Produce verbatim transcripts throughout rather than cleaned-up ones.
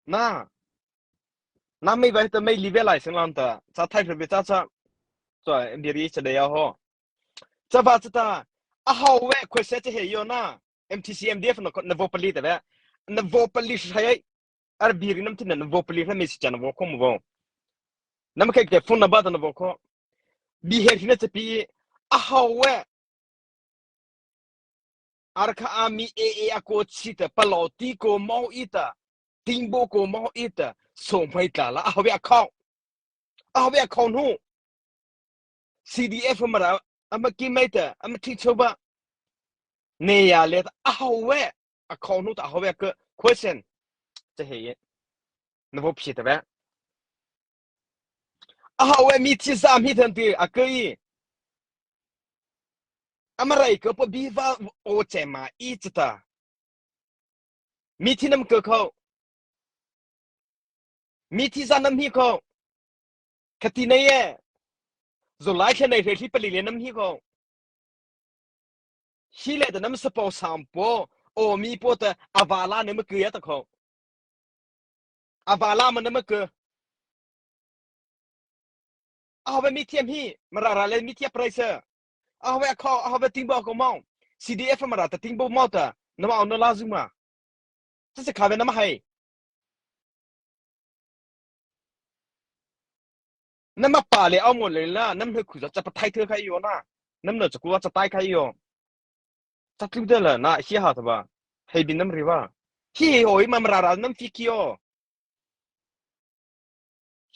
Na, na mei vai ta mei live lai sing lan ta. Cha thai hre be cha cha. Cha biri cha de ya ho. Cha ba cha ta. A hau we khwese che he yo na. M T C M D F na ko, na vo pali ta ve. Na vo pali sai ai. Ar biri nam tin na vo pali na mei si cha na vo ko mo vo. Nam ke ke phone na ba ta na vo ko. Bi he hri na cha pi. A hau we. Ar kha a mi e e a ko chi ta, palôh ti ko mau i ta, tingbo ko mau i ta, so mai ta la, a hau ve a khau. A hau ve a khau nu. C D F Mara, ama ki mai ta, ama thi cho ba. Ne ya le ta, a hau ve a khau nu ta, a hau ve a ke, question. Cha he ye. Na vo phi ta ve. A hau ve mi thi sa mi than ti, a ke i. Ama rai ko pa bi va o che ma i cha ta. Mi thi nam ko khau. Mi thi sa nam hi khau. Khati nei e. Zo lai khe nei hre hri pali le nam hi khau. Hi le ta nam sa pau sam po. O mi po ta a va la ne ma ke ya ta khau. A va la ma ne ma ke. A hau ve mi thiam hi, Mara ra le mi thiam price. A hau ve a khau, a hau ve tingbo ko mau. C D F Mara ta tingbo mau ta, nama au na la zu ma. Cha cha kha ve nama hai. Nama pa le au mo le la, nam he khu za cha pa thai thei khai yo na. Nam na cha ku cha tai khai yo. Cha tlu de la, na hi ha ta ba. Hei bi nam ri ba. Hi hoi ma Mara ra nam fi ki yo.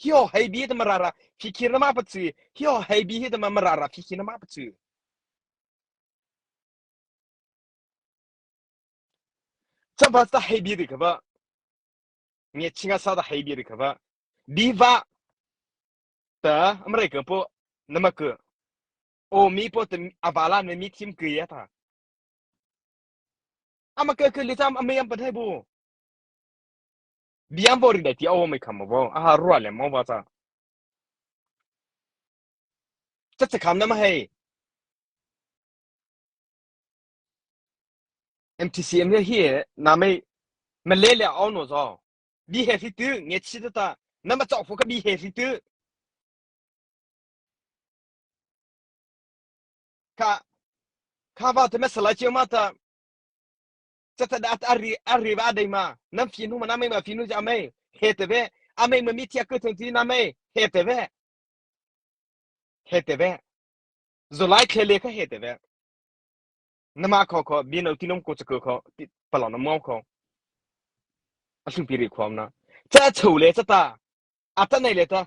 Hi ho hei bi ta Mara ra fi ki nama pa chu. Hi ho hei bi hi ta ma Mara ra fi ki nama pa chu. Cha ba ta hei bi ri ka ba. Nge chinga sa ta hei bi ri ka ba. Bi va. Ta, America po, nama ke. O mi po ta a va la ne mi thim ke ya ta. Ama ke ke li tam ama yam pa thai bu. Biang bo ri dai ti a o mai kham bo. A ha rua le mo ba cha. Cha cha kham nama hai. M T C M he hi, na mei, ma le le au no zo. Bi he hri tu, nge chi ta ta. Nama chau pho ka bi he hri tu. Kha, kha va te me sa lai chi ma ta. Cha ta da a ri, a ri va dei ma. Nam fi nu ma na mei ma fi nu ja mei. He te ve. A mei ma mi tia ko thong ti na mei. He te ve. He te ve. Zo lai khe le kha he te ve. Nama kho kho, bi no ti nom ko cha ko kho, ti pa lo na mo kho. A su pi ri khom na. Cha chau le cha ta. A ta nei le ta.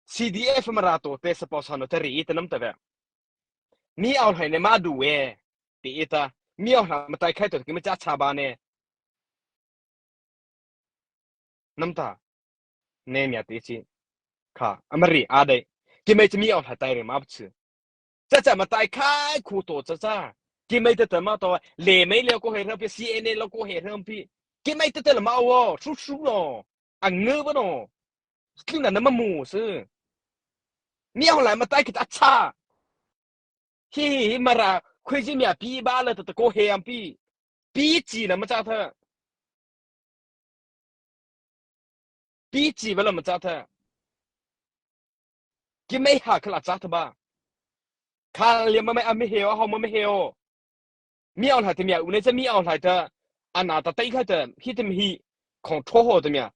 C D F Mara to te sa pau sa no ta ri i ta nam ta ve. Mi au hai ne ma du we. Ti i ta. Mi au hai ma tai khai to ki ma cha cha ba ne. Nam ta. Ne mia ti chi. Kha. Ama ri a dei. Ki mai chi mi au hai tai ri ma bu chi. Cha cha ma tai khai khu to cha cha. Ki mai ta ta ma to. Le mai le ko he ram pi C N A lo ko he ram pi. Ki mai ta ta la ma wo. Su su lo. A ngu ba no. Ki na na ma mu su. Mi au lai ma tai ki ta cha. Hi hi hi Mara. Khui ji mia pi ba la ta ta ko he am pi. Pi chi na ma cha tha. Pi chi ba la ma cha tha. Ki mei ha kha la cha tha ba. Kha le ma mei a mi he o, a ho ma mei he o. Mi au lai ta mi a u nei cha mi au lai ta. A na ta tai kha ta, hi ta mi hi. Khong tho ho ta mi a.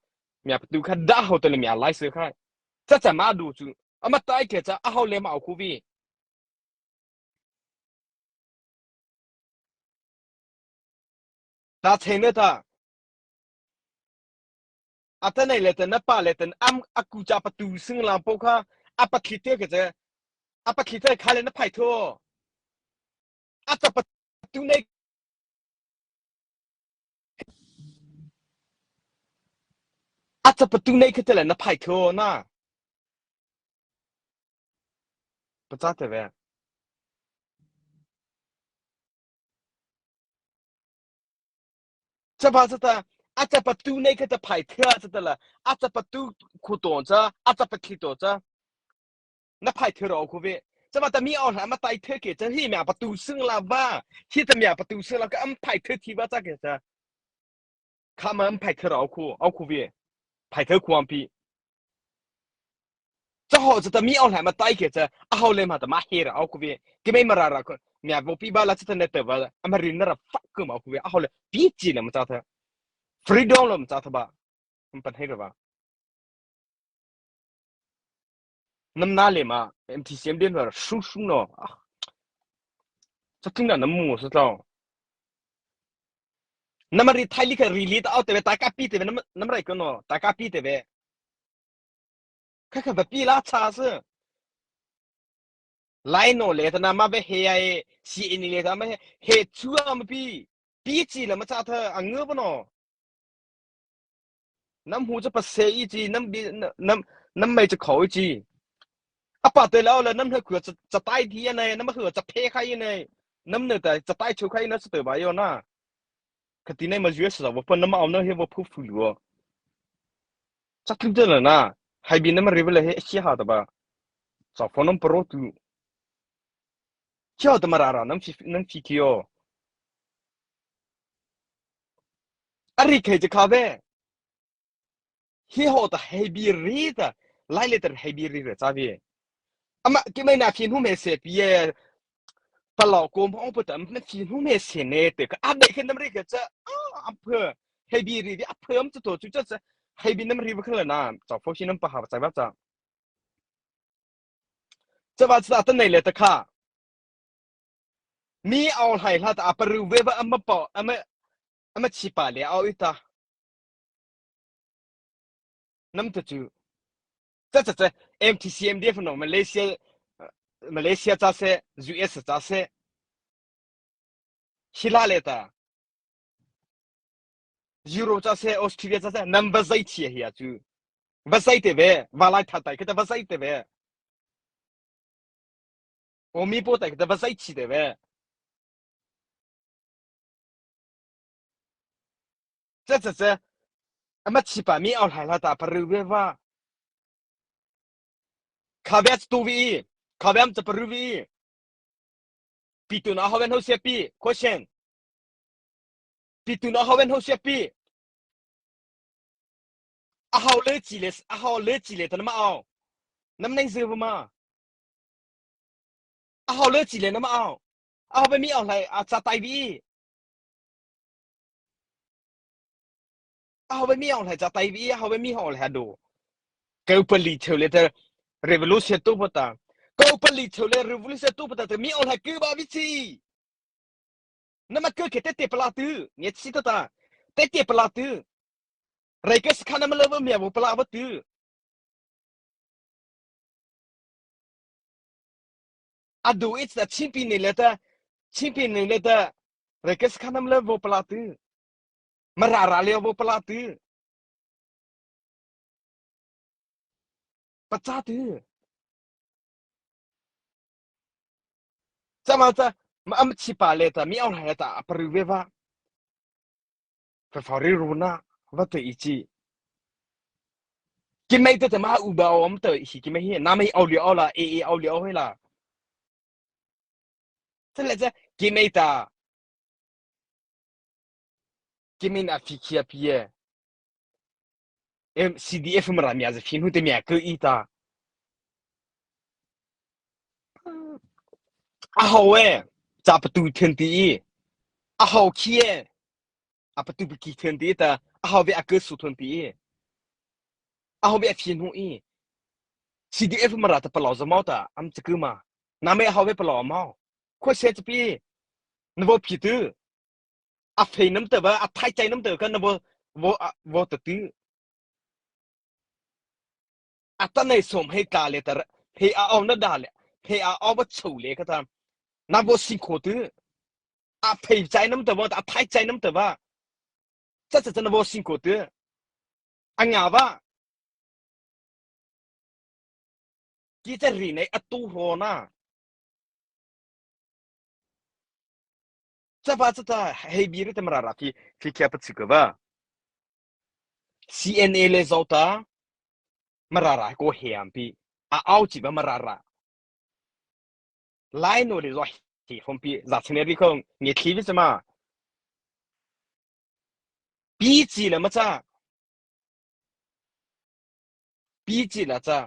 Mi a pa tu kha da ho ta le mi a lai se kha. Cha cha ma du chu. A ma tai ke cha, a ho le ma au khu vi. Ta chhe ne ta. A ta nei le ta na pa le ta am a ku cha pa tu sing la po kha. A pa thli te ke cha. A pa thli te kha le na phai tho. A cha pa tu nei. A cha pa tu nei ke te le na phai tho na. Pa cha te ve. Cha ba cha ta, a cha pa tu nei ke ta phai tho cha ta la, a cha pa tu khu to cha, a cha pa thli to cha. Na phai tho ro khu ve. Cha ba ta mi au lai ma tai tho ke cha hi mi a pa tu sing la ba. Hi ta mi a pa tu sing la ka am phai tho thi ba cha ke cha. khâ ma ama phai thei ra aw khu, aw khu vei. Phai thei khu ama pi. Cha hawh cha ta mi aw lai ma tai kei cha, a hawh lei ma ta ma he ra aw khu vei. Keimo Mara ra khu, mi a vaw pi ba la cha ta ne te ba, ama ri na ra fa ku ma aw khu vei. A hawh lei, pi chi lei ma cha ta. Freedom lei ma cha ta ba. Ama pan he ra ba. Nama na lei ma, M T C M D no, shu shu no. Ah. Sa ting na nama mu sa tao. Nama ri thai li kha ri li ta aw te ve, ta ka pi te ve, nama, nama rai ko no, ta ka pi te ve. Kha kha ba pi la cha sa. Lai no lei ta nama ve he ai, C N A lei ta ma he, he chu ama pi. Pi chi lei ma cha ta, a ngu ba no. Nama hu cha pa se i chi, nama bi, nama, nama mai cha khô i chi. A pa te lao la, nama hu cha, cha tai thi a nai, nama hu cha phe khai a nai. Nama ne ta, cha tai chô khai na sa te ba yo na. Kha ti nai ma U S sa wa pa nama aw na he wa phu phu lu. Cha tu te la na. Hai bi nama ri ve la he, si ha ta ba. Sa pho nama pro tu. Chia ta Mara ra, nama fi, nama fi kio. A ri khai cha kha ve. Hi hawh ta hei bi ri ta, lai lei ta hei bi ri ra cha vei. Ama keimo na fi nu me se pi e, pa lau ko ma ong pa ta, na fi nu me se ne te ka, a be khen nama ri ka cha, a, a phe, hei bi ri, a phe ama cha to chu cha cha, hei bi nama ri ba kha la na, cha pho si nama pa ha cha ba cha. Cha ba cha ta nei lei ta kha. Mi aw lai la ta a pa ru ve ba ama pa, ama, ama chi pa lei aw i ta. Nama ta chu. Cha cha cha, M T C M D F no, Malaysia, Malaysia cha se, U S cha se. Hi la lei ta. Europe cha se, Australia cha se, nama va zai chi a hia chu. Va zai te ve, va lai tha tai, kha ta va zai te ve. O mi po tai, kha ta va zai chi te ve. Cha cha cha. Ama chi pa mi aw lai la ta pa ru ve va. Kha ve cha tu vei, kha ve ama cha pa ru vei. Pi tu na hawh ve hawh sia pi, question. Pi tu na hawh ve hawh sia pi. A hawh lei chi lei, a hawh lei chi lei ta nama aw. Nama nei zeu ma. A hawh lei chi lei nama aw. A hawh ve mi aw lai, a cha tai vei. A hawh ve mi aw lai cha tai vei, a hawh ve mi aw lai ha do. Kô pali chô lei ta revolution tu pa ta. Kô pali chô lei revolution tu pa ta, ta mi aw lai kô ba vei chi. Nama kô kei te te pala tu, nge chi ta ta. Te te pala tu. Rai kei sa kha nama lei va mi a va pala va tu. A do i ta chimpi nei lei ta, chimpi nei lei ta. Rai kei sa kha nama lei va pala tu. Mara ra lei va pala tu. Pa cha tu. Cha ma cha, ma ama chi pa lei ta, mi aw lai ta, a pa ru ve va. Fa fa ri ru na, va te i chi. Keimo te te ma u ba om te hi keimo hi, nama aw lei aw la, e e aw lei aw he la. Cha lei cha, keimo ta. Keimo na fi kia pi e. Em, C D F Mara mi a za fi nu te mi a kô i ta. A hawh e, cha pa tu thei ti i. A hawh ki e, a pa tu pi ki thei ti ta. A hawh ve a kô su thei ti i. A hawh ve a fi nu i. C D F Mara ta pa lau za mau ta, ama cha kô ma. Nama a hawh ve pa lau mau. Kho se cha pi. Na va pi tu. A phei nama ta va, a thai chai nama ta va, ka na va, va, a, va ta tu. A ta nei som hei ta lei ta, hei a aw na da lei, hei a aw va chô lei kha ta. Na va sing kho tu. A phei chai nama ta va, a thai chai nama ta va. Cha cha cha na va sing kho tu. A nga va. Ki cha ri nei a tu ho na. Cha va cha ta, hei bi ri ta Mara ra phi, phi kia pa chi ka va. C N A lei zau ta, Mara ra ko he am pi. A aw chi va Mara ra. Lai no lei zau he hom pi, za chi ne ri ko, nge thi vi cha ma. Pi chi la ma cha. Pi chi la cha.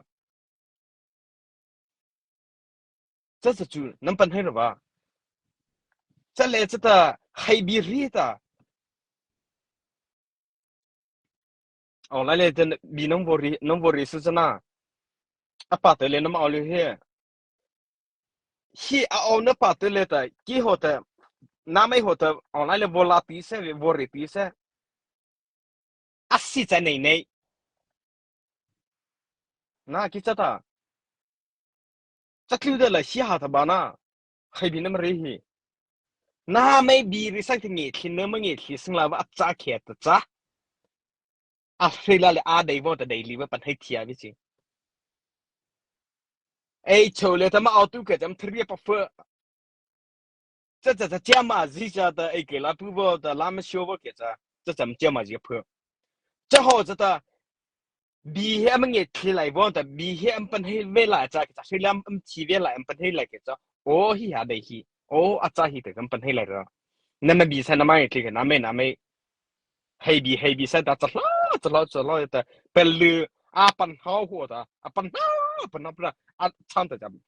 Cha cha chu nama pahno ra ba. Cha le cha ta hai bi ri ta. Aw lai le ta bi nama vaw ri, nama vaw ri su cha na. A pa te le nama aw le he. Hi a aw na pa te le ta, ki ho ta, nama ho ta, aw lai le vaw la pi se, vaw ri pi se. A si cha nei nei. Na ki cha ta. Cha tlu de la hi ha ta ba na. Hai bi nama ri hi. Nama bi ri sang te nge thlin na ma nge thli sing la ba a cha khe ta cha. A hre la le a dei vaw ta dei li ba pan hai thia bi chi. Ei cho le ta ma aw tu ke cham thri pa fe. Cha cha cha cha ma zi cha ta ei ke la pu vaw ta la ma sio vaw ke cha. Cha cham cha ma zi fe. Cha ho cha ta. Bi he ama nge thli lai vaw ta, bi he ama pan hai ve lai cha ke cha. Hre la ama thi ve lai ama pan hai lai ke cha. O hi ha dei hi. O a cha hi te ama pan hai lai ra. Nama bi sa nama nge thli ke nama nama. Hai bi, hai bi sa ta cha la, cha la, cha la ta. Pelu a pan hau ho ta. A pan hau, a pan hau pra. A chan ta cham.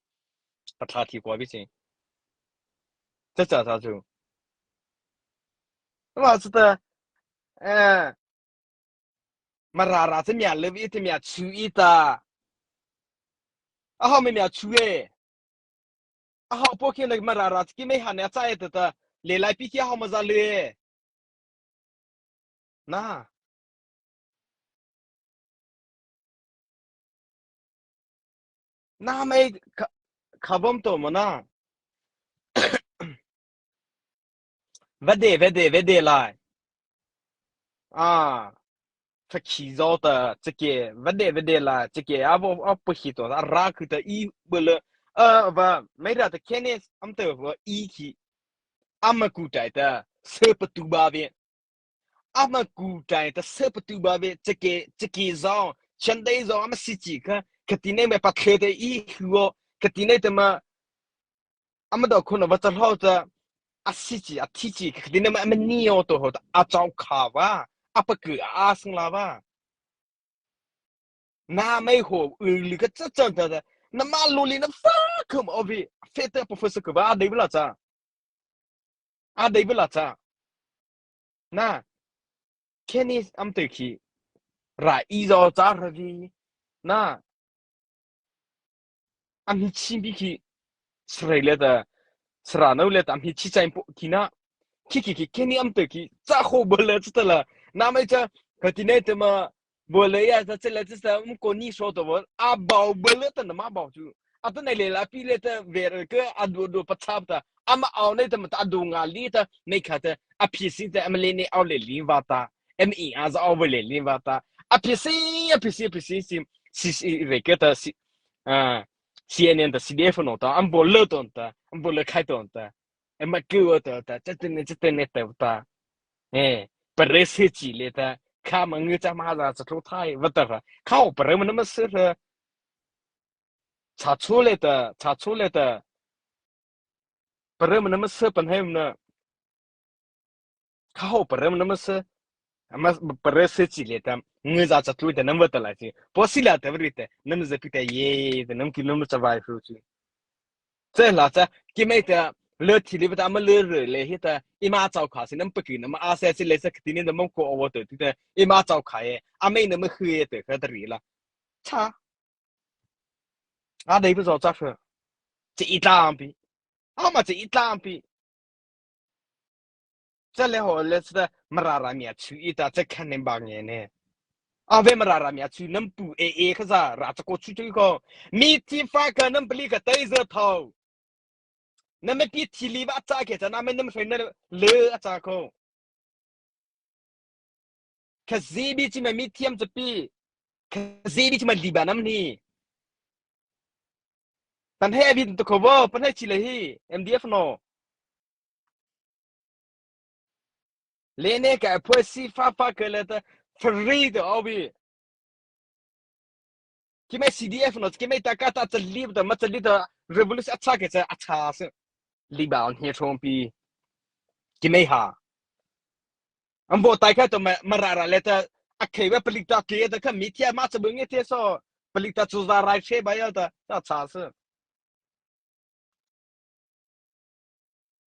Pa thla thi ko bi chi. Cha cha cha chu. Wa cha ta. Eh. Mara ra cha mia le vi te mia chu i ta. A ho me mia chu e. A ho po ke na mara ra ki me ha ne cha e ta ta. Le lai pi ki a ho ma za le. Na. Na mai ka, ka bom to mo na. Vade, vade, vade lai. A, fa ki zo ta, chike, vade, vade lai, chike, a vo, a po hi to, a ra ku ta i bele, a, va, mai ra ta kene, am te va i ki, ama ku tai ta, se pa tu ba ve. Ama ku tai ta se pa tu ba ve, chike, chike zo, chan dei zo, ama si chi ka, ka ti nei me pa khe te i huo, ka ti nei te ma, ama do ko na va ta lo ta, a si chi, a ti chi, ka ti nei ma, ama ni o to ho ta, a chau kha va, a pa ku, a sing la va. Na mai ho, u lu ka cha chan ta ta, na ma lo li na fa ka ma o vi, fe te pa fa sa ka va, a dei ba la cha. A dei ba la cha. Na. Keni am te ki. Ra i zo cha ra vi. Na. Am hi chi bi ki. Srei le ta. Sra no le ta am hi chi chai po ki na. Ki ki ki keni am te ki. Cha ho ba le cha ta la. Na mai cha. Ka ti nei te ma. Bo le ya ta che le che sa um ko ni so to bo. A bao bo le ta na ma bao chu. A ta nei le la pi le ta ve re ke a do do pa chap ta. A ma ao nei ta ma ta a do nga li ta nei kha ta. A pi si ta a ma le nei ao le li va ta. M E a za ao le li va ta. A pi si, a pi si, a pi si si. Si si re ke ta si. A, C N N ta C D F no ta. Am bo le ton ta. Am bo le khai ton ta. E ma ke wa ta ta. Cha te ne, cha te ne ta ta. E, pa re se chi le ta. Kha ma ngi cha ma za cha tho thai va ta ra. Kha o pa re ma na ma se ra. Cha chu le ta, cha chu le ta. Pa re ma na ma se pan hai ma na. Kha o pa re ma na ma se. Ma pa re se chi le ta. Ngi za cha tlu ta nam va ta la chi. Po si la ta va ri ta. Nam za pi ta ye ta nam ki nam cha vai fu chi. Che la cha, ki mai ta, le thi li va ta ma le re le hi ta, i ma chau kha si nam pa ki nam a se si le sa ki ti ni nam ko o ta ti ta, i ma chau kha ye, a mai nam hu ye ta ka ta ri la. Cha. A dei ba zo cha fe. Chi i tlam pi. A ma chi i tlam pi. Cha le ho le cha Mara ra mia chu i ta cha khan nem ba nge ne. A ve Mara ra mia chu nam pu e e kha za ra cha ko chu chu ko. Mi ti fa ka nam pli ka tai za thau. Nam pi thi li va cha ke cha nam nam fe na le a cha ko. Ka zi bi chi ma mi thiam cha pi. Ka zi bi chi ma li ba nam ni. Pan he a bi to ko bo, pan he chi le hi, M D F no. Le ne ka pho si fa fa ke le ta, free to o bi. Ki mai C D F no, ki mai ta ka ta cha li ta, ma cha li ta, revolution a cha ke cha, a cha se. Li ba on he chong pi. Ki mai ha. Ama vaw tai kha to ma, Mara râh liata, a khei vei palik ta kei ta kha mi thie ma cha bung e thie so, palik ta chu za rai che ba ya ta, ta cha se.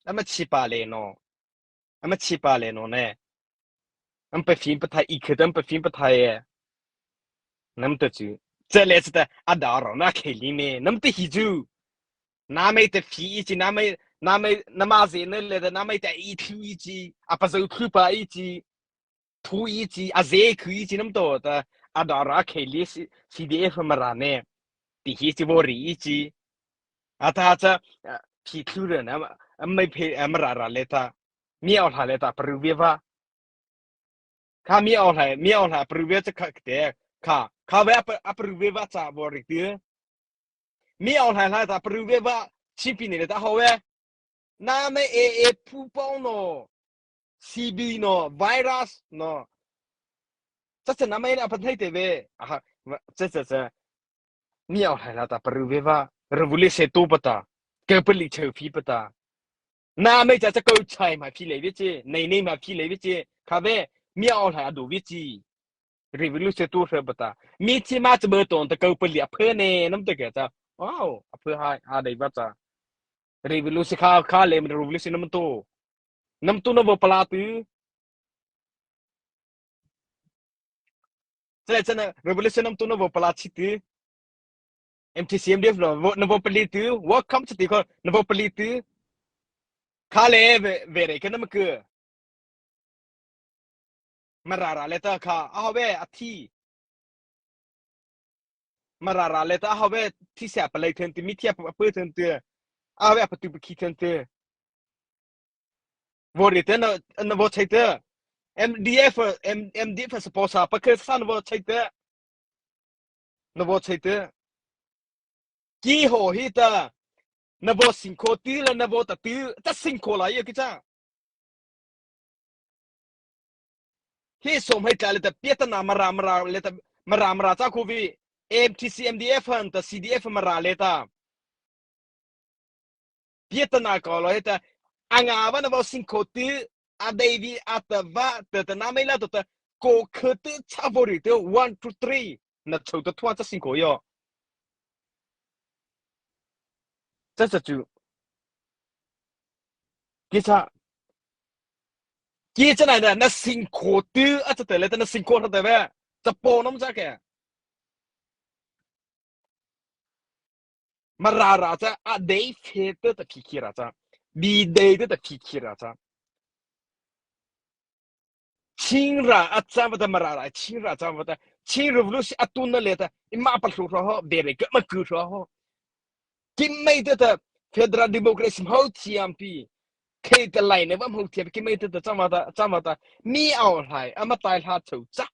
Ama chi pa le no. Ama chi pa le no ne. Ama pa fin pa thai i khe ta ama pa fin pa thai e. Nama ta chu. Cha le cha ta a da ro na khei li me. Nama ta hi chu. Nama ta fi i chi, nama, nama, nama ze na le ta, nama ta i thu i chi. A pa zo thu pa i chi. Thu i chi, a ze khu i chi nama to ta, a da ra khei li si, C D F Mara ne. Ti hi chi vaw ri i chi. A ta cha, a, phi thu re na, a, mai phe, a, Mara râh liata. Mi aw hla liata, paru ve va. Kha mi aw hla, mi aw hla, paru ve cha kha te, kha, kha ve a pa, a paru ve va cha vaw ri ti. Mi aw hla hla ta paru ve va, chi pi ni le ta ho ve. Nama e e pu pau no, C B no, virus no. Cha cha nama e a pa thai te ve. Aha, cha cha cha. Mi aw hla hla ta paru ve va, revolution to pa ta. Ke palik chau phi pa ta. Nama cha cha ko chai ma phi le ve chi, nei nei ma phi le ve chi. Kha ve, mi aw hla a do ve chi. Revolution to hre bata. Mi chi ma chi bata ta ko pali a phe ne, nama ta ke cha. Wow, a phe hai, a dei ba cha. Revolution kha, kha le revolution nama to. Nama to na vaw pala tu. Cha cha na revolution nama to na vaw pala chi tu. M T C M D F no, vaw, na vaw pali tu. Welcome chi ti ko, na vaw pali tu. Kha le ve, ve re ke nama ke. Mara râh liata kha, a ho ve, a thi. Mara râh liata, a ho ve, thi sia pa lai then ti, mi thi a pa, pa then ti. A ho ve, a pa tu pa khi then ti. Vaw ri te na, na vaw chai te. M D F, M, M D F support sa, pa khe sa na vaw chai te. Na vaw chai te. Ki ho hi ta. Na vaw sing kho ti la na vaw ta ti. Ta sing kho la ya ki cha. Hi som hai ta le ta pia ta na Mara, Mara le ta Mara, Mara cha kho vi. M T C M D F han ta C D F Mara le ta. Pia ta na ko lo hi ta. A nga va na vaw sing kho ti. A dei vi a ta va ta ta na mai la ta ta. Ko khe ti cha vaw ri ti one, two, three. Na chau ta thua cha sing kho yo. Cha cha chu. Ki cha. Ki cha na na, na sing kho ti a cha te le ta na sing kho ta ve. Cha po nom cha ke. Mara râh cha a dei phe te ta phi khi ra cha. Bi dei te ta phi khi ra cha. Chin râh a châ vâta, Mara râh Chin râh a châ vâta, Chin revolution a tuna liata, eima palôh hrua haw, bie rei kei ma ku hrua haw. Keimo ta ta federal democracy hmô thiam pi, khei ta lai ne va hmô thiam pi, keimo ta ta châ vâta, châ vâta, mi ao hlai, ama tai hla chô cha,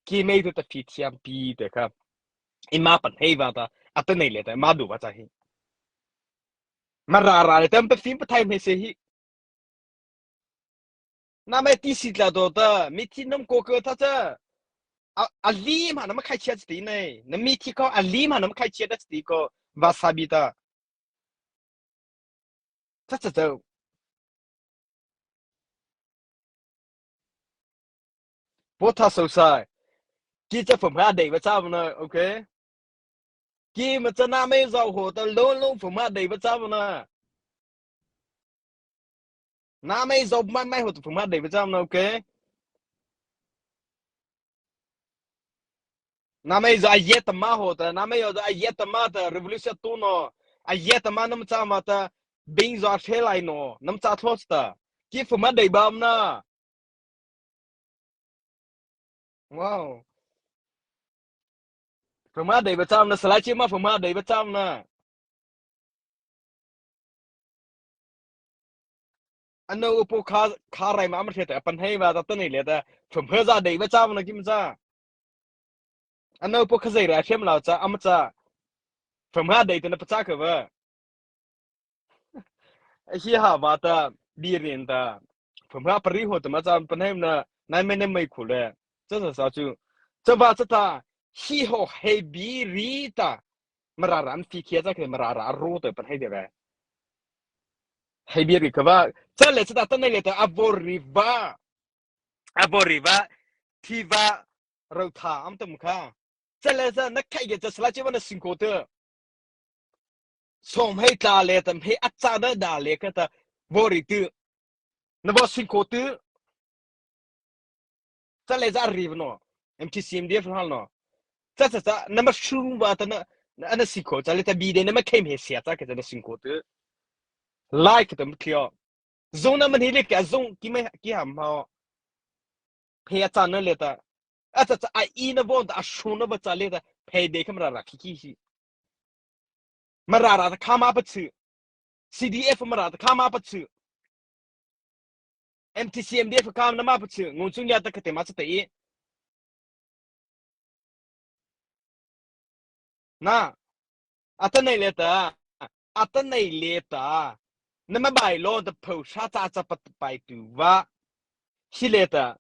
keimo ta ta phi thiam pi ta kha, eima pan hei vâta, a ta nei liata, eima du vâta hi. Mara râh liata, ama pa phim pa thai hmei se hi. Nama ti si tla to ta, mi thi nom ko ko ta cha. A, a lim ha nama khai chia ti nei. Na mi thi ko a lim ha nama khai chia ta ti ko. Wasabi ta. Ta cha cha. Bo ta so sai. Ki cha phom ha dei ba cha na, okay. Ki ma cha nama zau ho ta lo lo phom ha dei ba cha na. Nama zau mai mai ho ta phom ha dei ba cha na, okay. Nama zau a yet ma ho ta, nama zau a yet ma ta revolution tu no. A yet ma nama cha ma ta bing zau a the lai no. Nama cha thos ta. Ki phom ha dei ba na. Wow. Phom ha dei ba cha na, salai chi ma phom ha dei ba cha na. Ano upo kha, kha rai ma ama the ta, pan hei ba ta ta nei le ta, phom ha za dei ba cha na kim cha. Ano upo kha zai ra shem lau cha, ama cha. Phom ha dei ta na pa cha ka ba. Hi ha ba ta, bi rin ta. Phom ha pa ri ho ta ma cha, pan hei na, nai me ne mai khu le. Cha sa sa chu. Cha ba cha ta, hi ho hei bi ri ta. Mara râh an phi khia cha ke Mara râh ro ta pan hei de ba. Hei bi ri ka ba. Cha le cha ta ta nei le ta, a vo ri ba. a vaw ri va, thi va, rao tha ama tah ma kha. Cha liata na khai ke cha sala chi va na sing ko te. Som hei tla le tam hei a cha da da le ka ta vaw ri tu. Na vaw sing ko tu. Cha le za ri no. M T C M D F hal no. Cha cha cha na ma shu va ta na, na, na sing ko cha le ta bi de na ma khem he sia cha ke cha na sing ko tu. Lai ka ta ma kio. Zong na ma ni le ka zong ki ma ki ham ha. Phei a cha na le ta. A cha cha a i na vaw ta a shu na va cha le ta. Phei de ka Mara ra khi khi hi. Mara ra ta kha ma pa chu. C D F Mara ta kha ma pa chu. M T C M D F kha na ma pa chu. Ngun chu nya ta ka te ma cha te i. Na, a ta nei le ta, a ta nei le ta, na ma bai lo ta pho sha cha cha pat pai tu va, hi le ta,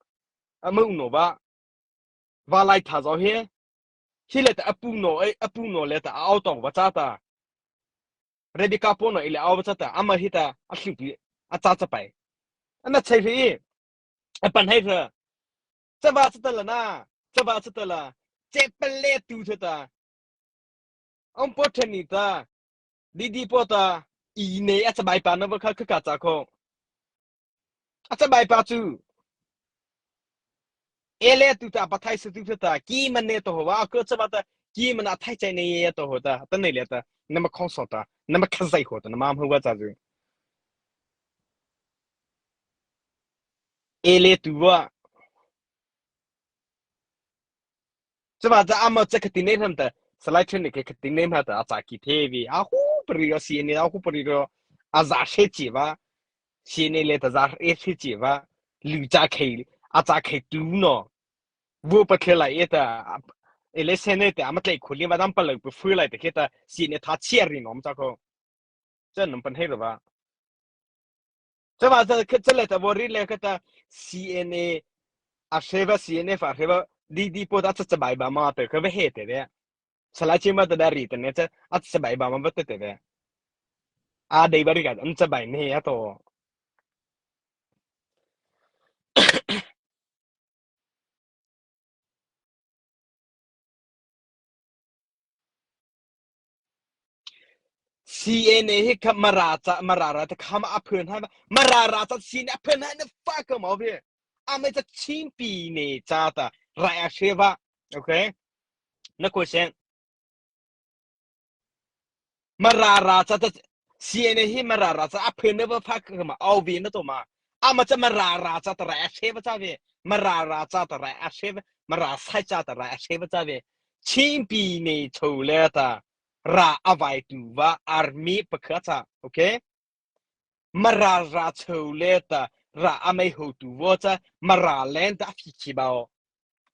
a mu no va, va lai tha zo he, hi le ta a pu no, e, a pu no le ta, a au tong va cha ta, Rebecca po no i le au va cha ta, a ma hi ta, a hlu pi, a cha cha pai. A na chai hi, a pan hai ra. Cha va cha ta la na, cha va cha ta la. Che pa le tu cha ta. Ang po thani ta. Di di po ta. I ne a cha bai pa na va kha kha ka cha ko. A cha bai pa chu. E le tu ta pa thai sa tu cha ta. Ki ma ne to ho va ko cha va ta. Ki ma na thai chai ne ye to ho ta. Ta ne le ta. Na ma khong so ta. Na ma kha zai ho ta. Na ma hmu va cha chu. E le tu va. Cha va cha ama cha ka ti nei tham ta, salai thun ne ke ka ti nei ma ta, a cha ki the vi, a hu pari ro C N A, a hu pari ro, a za she chi va, C N A le ta za e she chi va, lu cha khei, a cha khei tu no. Vu pa khe lai e ta, a, e le se ne ta, ama tlai khu li va dam pa lo pu fu lai ta khe ta, C N A tha chi a ri nom cha ko. Cha nung pan hei ro va. Cha va cha, cha le ta vaw ri le ka ta C N A a she va, C N F a she va, di di po ta cha cha bai ba ma te ka va he te ve. Salai chi ma ta da ri te ne cha, a cha bai ba ma va te te ve. A dei va ri ka, an cha bai ne ya to. C N A hi kha Mara cha, Mara ra ta kha ma a phun hai ma, Mara ra cha C N A a phun hai na fa ka ma ve. A me cha Chin pi ne cha ta, rai a she va. Okay. Na ko sen. Mara ra cha ta, C N A hi Mara ra cha a phun na va pha ka ma au ve na to ma. Ama cha Mara ra cha ta rai a she va cha ve. Mara ra cha ta rai a she va. Mara sai cha ta rai a she va cha ve. Chin pi ne cho le ta. Ra a vai tu va army pa kha cha. Okay. Mara ra cho le ta. Ra a mai ho tu va cha. Mara len ta a phi chi ba o.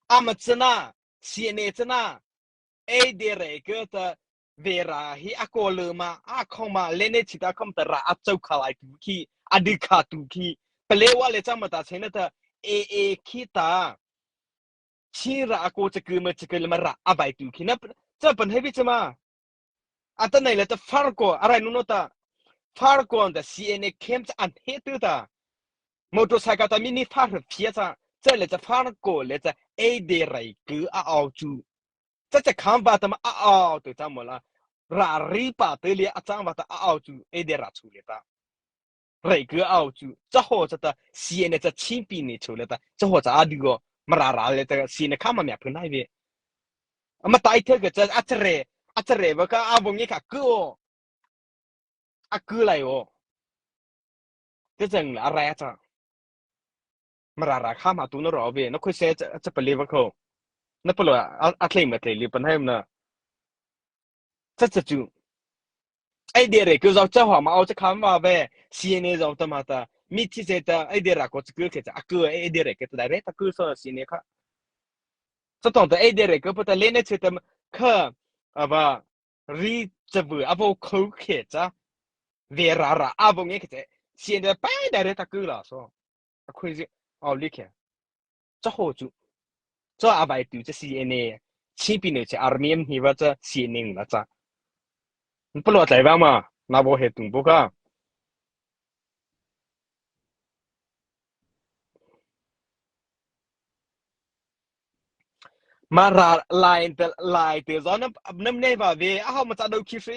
Ama cha na. C N A cha na. Ei de re ke ta Vera hi a ko le ma, a khong ma le ne chi ta khom ta ra a chau kha lai tu khi, a di kha tu khi. Pale wa le cha ma ta che na ta, e e khi ta. Chi ra a ko cha ke ma cha ke le ma ra a vai tu khi na, cha pan he bi cha ma. A ta nei le ta Fargo, a rai nu no ta. Fargo ta C N A camp cha an he tu ta. Motorcycle ta mini far phia cha, cha le cha Fargo le cha, ei de re ke a au chu. Cha cha kham va ta ma a au tu cha mo la. Ra ri pa te le a chang va ta a au chu, ei de ra chu le ta. Re ke a au chu, cha ho cha ta, C N A cha Chin pi ne chu le ta, cha ho cha a di go, Mara ra le ta, C N A kha ma mya phu nai ve. A ma tai the ke cha, a cha re, a cha re va ka, a vong nge kha ke o. A ke lai o. Te chang la a rai cha. Mara ra kha ma tu na ro ve, na khoi se cha, cha pa le va ko. Na pa lo a, a tlei ma tlei li pan hai na. Cha cha chu. Ei de re ke zau cha ho ma au cha kha ma ve. C N A zau ta ma ta. Mi thi se ta, ei de ra ko cha ke ke cha. A ke ei de re ke ta da re ta ke so C N A kha. Cha tong ta ei de re ke pa ta le ne che ta kha. A va. Ri cha vu a vo kho khe cha. Ve ra ra a vo nge khe che. C N A pa da re ta ku la so. A khu zi. Au li khe. Cha ho chu. Cha a vai tu cha C N A. Chi pi ne cha army am hi va cha C N A la cha. N pa lo tlai va ma. Na vo he tung bo ka. Mara lai te, lai te zo na, nam nei ba ve, a hau ma cha do ki si,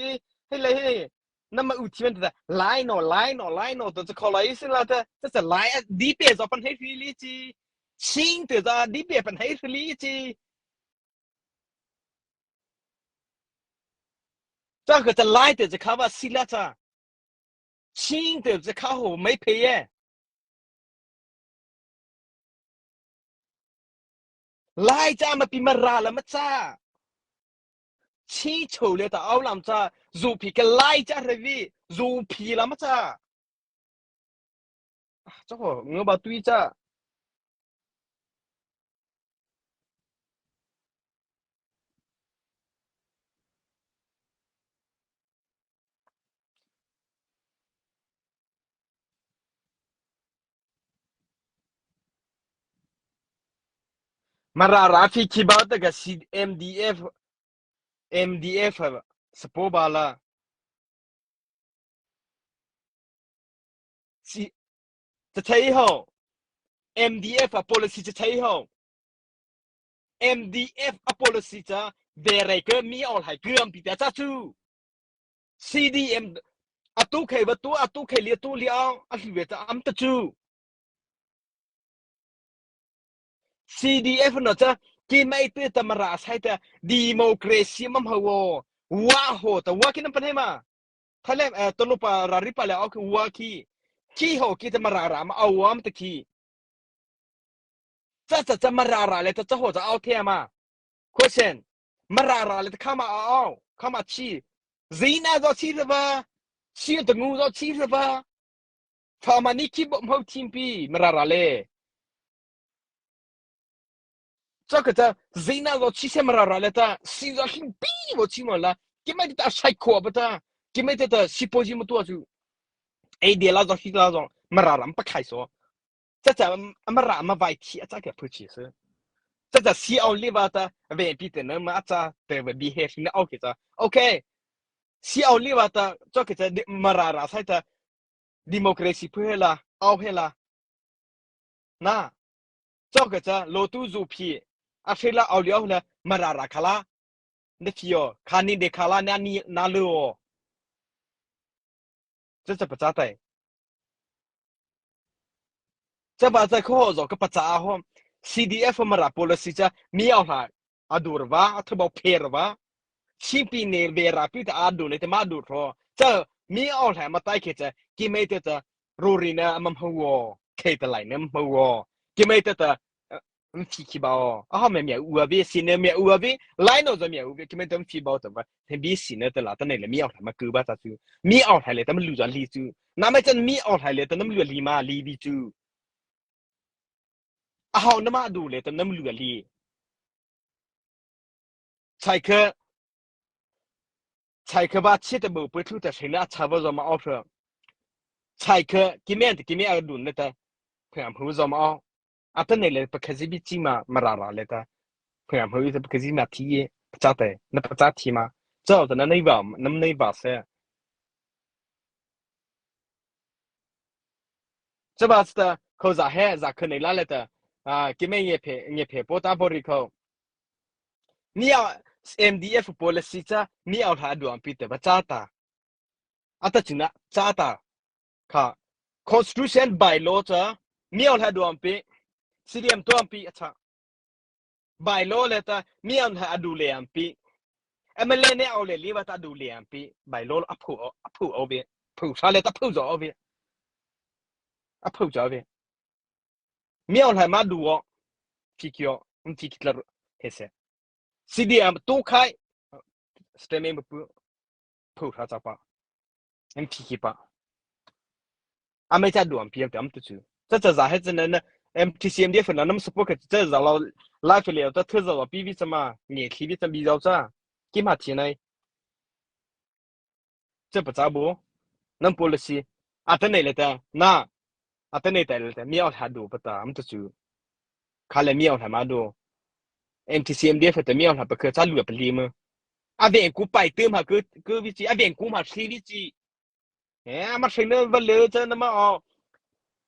he le he. Na ma u ti ven ta, lai no, lai no, lai no, to cha kho lai si la ta, cha cha lai, di pe zo pan he si li chi. Sing te zo, di pe pan he si li chi. Cha ka cha lai te cha kha ba si la cha. Sing te cha kha ho mai pe ye. Lai cha ma pi Mara la ma cha. Chi cho le ta au lam cha. Zu pi ka lai cha re vi. Zu pi la ma cha. Ah, cho ho, ngo ba tui cha. Mara ra phi ki ba ta ka si M D F, M D F ha, support ba la. Si, ta thei ho. M D F a policy ta thei ho. M D F a policy cha, ve rei ke mi aw hai ke am pi ta cha chu. C D M, a tu khei ba tu, a tu khei li tu li a, a hli ve ta am ta chu. C D F no cha, ki mai te ta Mara sai ta, democracy mam ha wo, wa ho ta, wa ki nam pan he ma. Thale, eh, to no pa ra ri pa le, ok, wa ki. Ki ho ki ta Mara ra ma, a wa am ta ki. Cha cha cha Mara ra le ta cha ho cha au the ma. Question. Mara ra le ta kha ma au, kha ma chi. Zina zo chi sa ba. Chi ta ngu zo chi sa ba. Fa ma ni ki bo mo tim pi Mara ra le. Cha ka cha zina zo chi se Mara ra le ta. Si zo him pi bo chi mo la. Ki mai ta sai ko ba ta. Ki mai ta ta si po ji mo tu chu. Ei de la zo hi la zo. Mara ra pa khai so. Cha cha, a Mara ma vai thi a cha ka phu chi se. Cha cha si au li va ta, ve pi te na ma cha te ve bi he na okay cha. Okay. Si au li va ta, cho ke cha di-, Mara ra sai ta, democracy phu he la, au he la. Na. Cho ke cha lo tu zu phi. A se la au li au la, Mara ra kha la. Na phi yo, kha ni de kha la, na ni, na lo. Cha cha pa cha tai. Cha ba cha kho zo ka pa cha ho. C D F Mara policy cha mi au hla a dur va, a thu bau pher va. Chi pi ne ve ra pi ta a dur ne te ma dur tho. Cha mi au hla ma tai ke cha, ki mai te cha, ro ri na ma hmo wo, ke ta lai na ma hmo wo. Ki mai te ta, eh, mthi ki ba o. A ha me mi u a ve, si ne mi u a ve, lai no zo mi u ve, ki mai te mthi ba o ta va. Te bi si ne te la, ta ne le mi au hla ma ku ba ta chu. Mi au hla le ta ma lu za li chu. Na mai chan mi au hla le ta nam lu li ma li bi chu. A hau nama du le ta nam lu li. Chai kha, chai kha ba chi ta bu pu thu ta se na cha ba zo ma au hra. Chai kha, ki men ta ki me a du ne ta. Pha am hu zo ma au. A ta ne le pa kha zi bi chi ma, Mara ra le ta. Pha am hu ta pa kha zi ma thi ye, pa cha te, na pa cha thi ma. Cha ta na nei ba, nam nei ba se. Cha ba cha ta, kho za he, za kha nei la le ta. A, ki me nge phe, nge phe po ta bo ri kho. Ni a, M D F policy cha, ni a hla du am pi te ba cha ta. A ta chi na, cha ta. Kha, constitution by law cha, ni a hla du am pi, C D M tu am pi, a cha. By law le ta, mi an ha a du le am pi. M L A ne au le li va ta du le am pi. By law a phu, a phu au ve. Phu sa le ta phu zo au ve. A phu zo ve. Mi au le ma du o. Fi kyo, um fi kitla he se. C D M tu khai. Statement bu. Phu sa cha pa. M T C pa. Ame cha du am pi am te am tu chu. Cha cha za he cha na na M T C M D F na nam support ke cha za lo live le ta thu za lo pi vi cha ma nge khi vi cha bi zau cha. Ki ma thi nai. Cha pa cha bu. Nam policy. A ta nei le ta na. A ta nei ta le ta mi au ha du pa ta am tu chu. Kha le mi au ha ma du. M T C M D F ta mi au ha pa ke cha lu pa li ma. A ven ku pai te ma ke ke vi chi a ven ku ma si vi chi. Eh, ama sing na va le cha na ma o.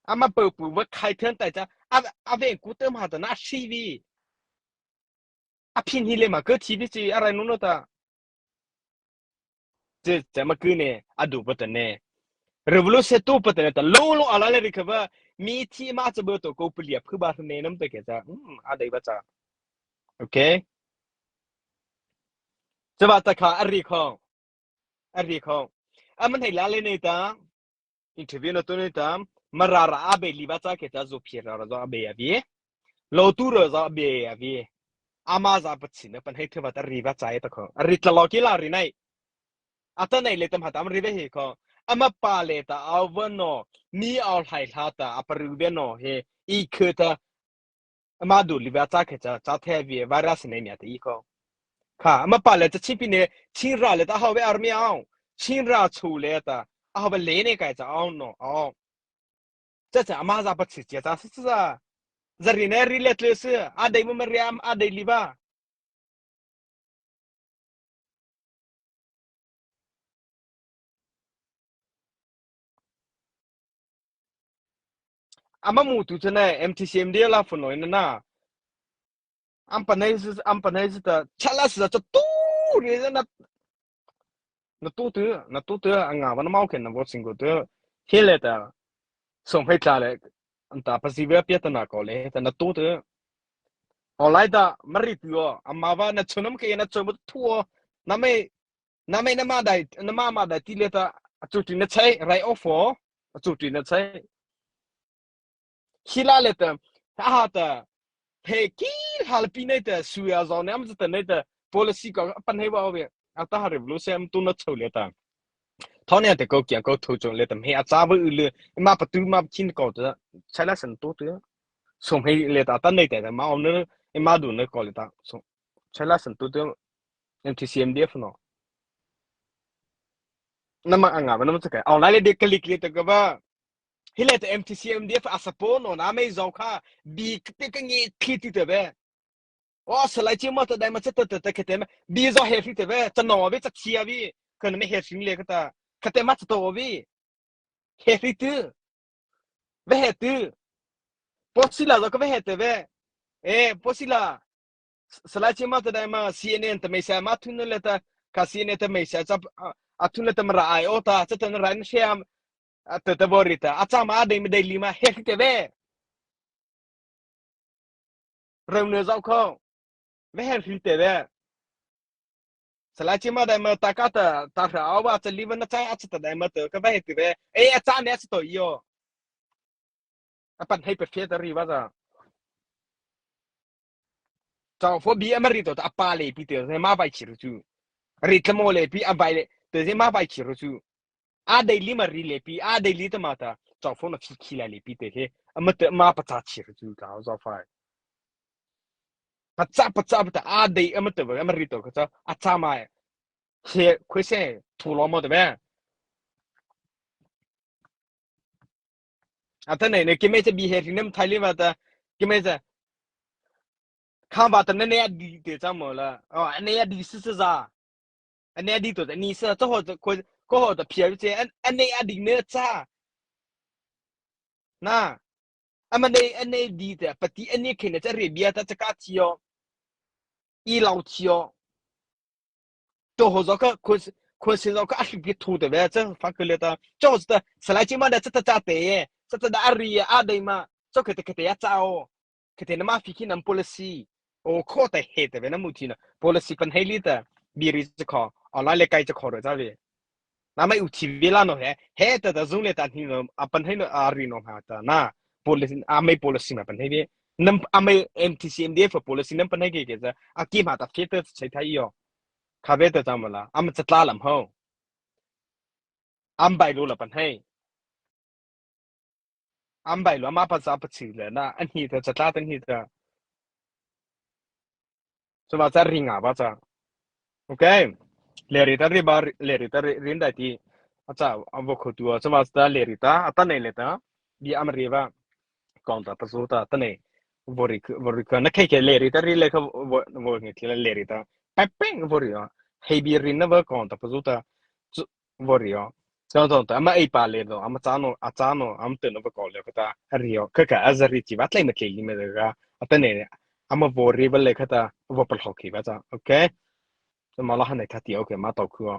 Ama pau pu va khai then tai cha. A, a ven ku te ma ta na si vi. a phi ni le ma kei thi bi chi a rai no no ta. Chi, chi ma kei ne, a du pa ta ne. Revolution tu pa ta ne ta, lo lo a la le ri kha ba, mi thi ma cha ba to ko pu lia phu ba ne nam ta ke cha. Hmm, a dei ba cha. Okay. Cha ba ta kha, a ri kho. A ri kho. A man hei la le ne ta. Interview na tu ne ta. Mara ra a be li ba cha ke ta zo phi ra ra zo a be a bi. Lo tu ra zo a be a bi. A ma za pa chi na pan hei thu ba ta ri ba cha e ta kho. A ri tla lo ki la ri nai. A ta nei le ta ma ta ma ri be he kho. A ma pa le ta a va no. Ni a lai la ta a pa ru be no he. I khe ta. Ama du li va cha khe cha, cha the vi virus ne mia te i ko. Kha, ama pa le cha Chin pi ne, Chin ra le ta hau ve army au. Chin ra chu le ta, a hau ve le ne kai cha au no, au. Cha cha, ama za pa chi cha cha sa cha. Za ri ne ri le tle se, a dei mo ma ri am, a dei li va. Ama mu tu chana M T C M D F la phone na na. Am panai si, am panai si ta, chala si ta tu ri na. Na tu tu, na tu tu, anga va na mau ken na vo singo tu. Hele ta. Som hei tla le. Anta pa si ve pia ta na ko le, ta na tu tu. Olai ta, mari tu o, ama va na chunam ke na chunam tu o. Na me, na me na ma dai, na ma ma dai ti le ta, a chu ti na chai, rai off o. A chu ti na chai. Hila le ta, ha ha ta, he ki hal pi nei ta, suya zo ne am ta nei ta, policy ko pan hei wa o ve. A ta ha revolution am tu na chau le ta. Thau ne te ko kiang ko thu chung le ta, he a cha va u le, ma pa tu ma kin ko ta, chai la san tu tu. Som hei le ta, ta nei ta, ma o ne, ma du ne ko le ta. So, chai la san tu tu, M T C M D F no. Na ma anga ba na ma ta kai. Au lai le de klik le ta ka ba. Hi le ta M T C M D F a support no na mei zo kha bi te ka ngi khi ti te ve. O Salai Chin Mountain Dam ma cha ta ta ta ke te ma. Bi zo he hri te ve. Cha no ve cha chia vi. Ka na me he hri le ka ta. Ka te ma cha to vi. He hri tu. Ve he tu. Po sila zo ka ve he te ve. E, po sila. Salai Chin Mountain Dam ma C N N ta mei sa ma thun le ta. Ka C N N ta mei sa cha, a, a thun le ta ma ra ai o ta. Cha ta na ra ni siam. A, ta, ta vori ta. A cha ma dei ma dei li ma. He hri te ve. Rau ne zau kho. Ve he hri te ve. Salai Chin Mountain Dam ma ta ka ta, ta ra awa cha li va na cha a cha ta dam ma ta ka ve he te ve. E, a cha ne a cha to yo. A pan hei pe fe ta ri va za. Chau fo bi a ma ri to ta a pa le pi te, ma vai chi ru chu. Ri tla mo le pi a vai le, te ma vai chi ru chu. A dei li ma ri le pi, a dei li ta ma ta, chau fo na fi khi la le pi te he, a ma te ma pa cha chi ru chu ta, zo fai. Pa cha, pa cha, pa ta, a dei, a ma te va, a ma ri to ka cha, a cha ma e. He, kwe se, thu lo mo te ve. A ta nei, nei, ki me cha bi he ri nem thai li va ta, ki me cha. Kha va ta ne ne a di te cha mo la. O, a ne a di si si za. A ne a di to ta ni sa, cha ho cha ko, ko ho ta phia che, a, a ne a di ne cha. Na. A ma ne, a ne di te, pa ti a ne khe ne cha re bia ta cha ka thi yo. I lau thi yo. To ho zo ka, ko, ko se zo ka a hri bi thu te ve, cha fa ke le ta. Cha ho ta, Salai Chin Mountain Dam cha ta cha te ye. Cha ta da a ri a dei ma. Cha ke te ke te ya cha o. Ke te na ma fi ki nam policy. O ko ta he te ve na mu thi na. Policy pan hei li ta. Bi ri cha kho. A la le kai cha kho ro cha ve. Na mai u thi ve la no he. He ta ta zung le ta ni no. A pan hei no a ri no ha ta na. Policy, a mai policy ma pan hei ve. Nam a mai M T C M D F policy nam pan hei ke ke cha. A ki ma ta fe ta chai thai yo. Kha ve ta cha ma la. A ma cha tla lam ho. Am bai lo la pan hei. Am bai lo ma pa cha pa chi le na. An hi ta cha tla tan hi ta. Chuma cha ri nga ba cha. Okay. Le ri ta ri ba, le ri ta ri, rin dai ti. A cha, a vo kho tu a, chuma cha le ri ta, a ta nei le ta. Bi am ri ba. Kong ta pa zu ta, ta nei. Vo ri, vo ri ka, na khe khe le ri ta ri le ka vo, vo nge ti le ri ta. Pa peng vo ri a. Hei bi ri na ba kong ta pa zu ta. Chu, vo ri a. Chong chong ta, ama ei pa le no, ama cha no, a cha no, am te no ba ko le ka ta. A ri a. Ka ka, a za ri chi ba tlai ma tlai li me ga. A ta nei. ama vaw reih vei khata, a vaw palôh khei vei cha, okay. Ama la ha na thâtih, okay, ma tao khu a.